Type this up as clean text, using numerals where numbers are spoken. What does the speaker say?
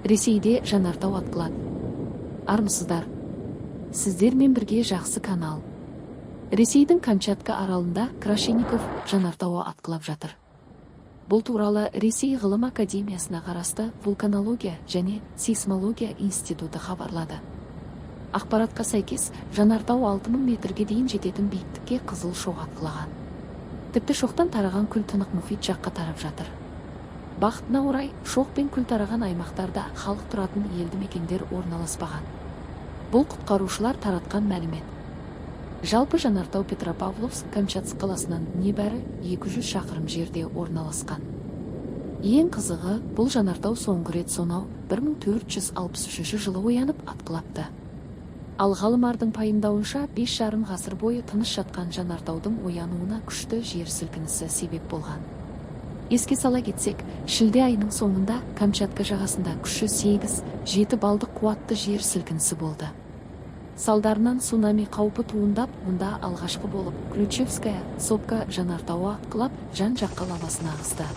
Ресейде жанартау атқылады. Армысыздар! Сіздермен бірге Жақсы канал. Ресейдің Камчатка аралында Крашенников жанартауы атқылап жатыр. Бұл туралы Ресей ғылым академиясына қарасты вулканология және сейсмология институты хабарлады. Ақпаратқа сәйкес, жанартау 6000 метрге дейін жететін биіктікке қызыл шоқ атқылаған. Тіпті шоқтан тараған күл Тынық мұхит жаққа тарап жатыр. Бақытына орай, шоқ пен күл тараған аймақтарда халық тұратын елді мекендер орналаспаған. Бұл құтқарушылар таратқан мәлімет. Жалпы, жанартау Петропавловск Камчатск қаласынан небәрі 200 шақырым жерде орналасқан. Ең қызығы, бұл жанартау соңғы рет сонау 1463 жылы оянып, атқылапты. Ал ғалымдардың пайымдауынша, 5,5 ғасыр бойы тыныш жатқан жанартаудың оянуына күшті жер сілкінісі себеп болған. Еске сала кетсек, шілде айының соңында Камчатка жағасында күші 8,7 балдық қуатты жер сілкінісі болды. Салдарынан цунами қаупі туындап, мұнда алғашқы болып Ключевская сопка жанартауы атқылап, жан жаққа лавасын ағызды.